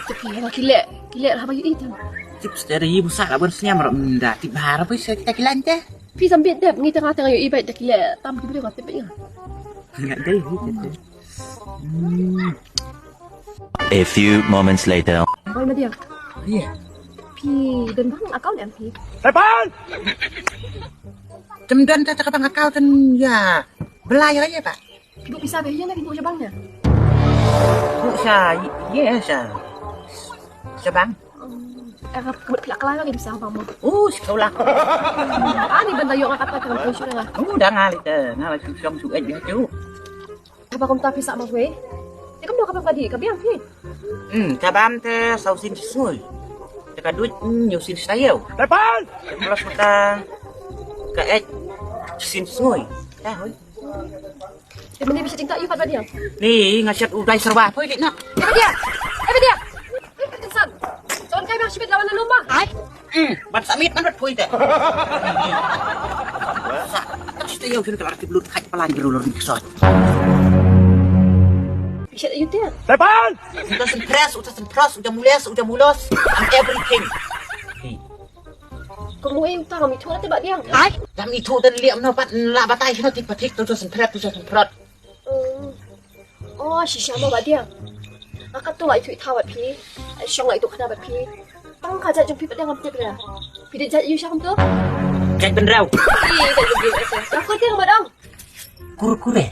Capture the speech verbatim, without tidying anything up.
Te phi ha ki leh, ki leh haba ïohi te. Tip steri bu sa la ban sniam ro mynda tip bha ra phi sa kita ki lain te. Phi sam bit dep ngi te nga te nga ïohi bait da ki leh tam ki briew ka tip ïa. Nga dei hi te te. Hmm. A few moments later. Boy Madiang. Iya. Phi don bang account em phi? Tepan! Tem don ta ta ka bang account ten ya. Belai ya ba. Phi buh pisa beh ïa na phi buh sha bank ne? Buh sha, ye sha. Sha bank. Eh, ka ka phi la kala ngi pisa bank mo. Oh, sekolah. Ah, ni benda yo ngaka ta kan phi shu nga. Oh, dah ngali te, ngali shu shong shu eh tu. Haba kumta pisa ma wei. Te kumno ka bang ka di, ka biang phi. Hmm, ka bam te saw sin sngui. Te ka duit, hmm, nyu sin stayeu. Tepan! Te plus mata ka eh sin sngui. Dah, hoi. Te mene bisi tingta yu pat Badiang. Ni nga shat u dai serba poi dik na. Eh Badiang. Eh Badiang. Eh Badiang san. Son kai bang sibit lawan lalu ma. Ai. Hmm, ban samit man rat poi te. Sa, tas te yau sini kelar tip lut kai palan jeru lor ni kesot. Bisi yu te. Tepan! Udah sempres, udah sempros, udah mules, udah mulos. I'm everything. Ni. Ka mui uta ka mithu te Badiang. Ai, ka mithu te liam no pat la batai sino tik patik tu tu sempret tu tu sempret. Oh, shisha mo Badiang. Aka tu la itu ita wat phi. Ai shong la itu kada bat phi. Tang ka jat jong phi Badiang am tip ya. Phi de jat yu sham tu. Jat benrau. Ih, jat yu. Aku te Badiang. Kurkure.